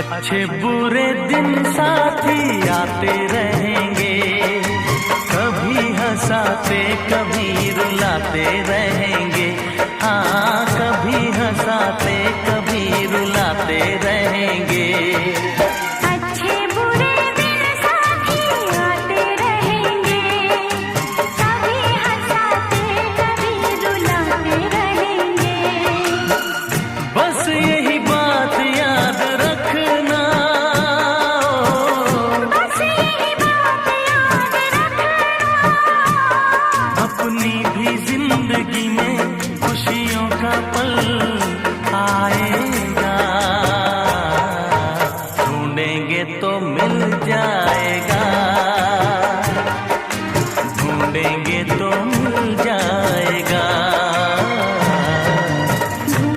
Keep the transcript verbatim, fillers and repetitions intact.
अच्छे बुरे दिन साथी आते रहेंगे, कभी हंसाते कभी रुलाते रहेंगे। हाँ, कभी